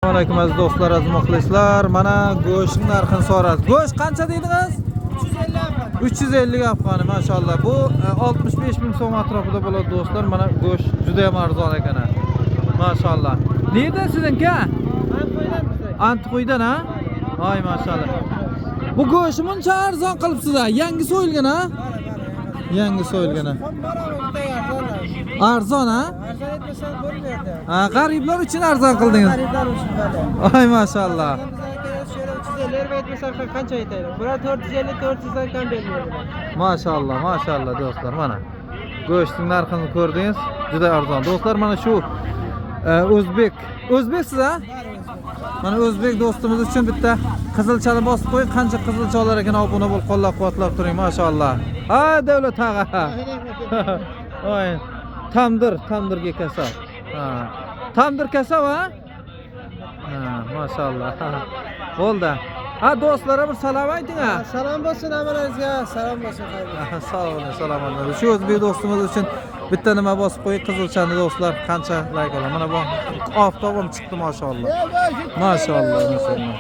Assalomu alaykum, aziz do'stlar, aziz muxlislar. Mana go'shtning narxini so'rasiz. Go'sht qancha dedingiz? 350 afg'oni, mashalloh. Bu 65 ming so'm atrofida bo'ladi, do'stlar. Mana go'sht juda ham arzon ekan. Mashalloh. Nerdan sizniki? Antquydan, ha? Voy, mashalloh. Bu go'shtni muncha arzon qilibsiz, ha? Yangi so'yilgan, ha? Yangi so'yilgan, ha? Arzon, ha? Arzon etmasan bo'lmaydi. Ha, g'ariblar uchun arzon qildingiz. G'ariblar uchun bale. Ay, mashalloh. Şöyle 350 lira etmesen qancha aytaylik? Bular 450 400 dan kam bermaydi. Mashalloh, mashalloh, do'stlar, mana. Go'shtning narxini ko'rdingiz, juda arzon. Do'stlar, mana shu o'zbek, o'zbeksiz, ha? Mana o'zbek do'stimiz uchun bitta qizilchani bosib qo'ying. Qancha qizilcha olar ekan, obuna bo'lib qo'llab-quvvatlab turing, mashalloh. Ha, Davlat tog'a. Voy, tandir, tandirga kasal. Ha. Tandir kasal, ha? Ha, mashalloh. Bo'ldi. Ha, do'stlarga bir salom ayting, ha. Salom bo'lsin hammalaringizga, salom bo'lsin. Sog' bo'ling, salomat bo'ling. Shu o'zbek do'stimiz uchun bitta nima bosib qo'ying, qizilchani, do'stlar, qancha layk oladi. Mana bu oftob ham chiqdi, mashalloh. Mashalloh, mashalloh.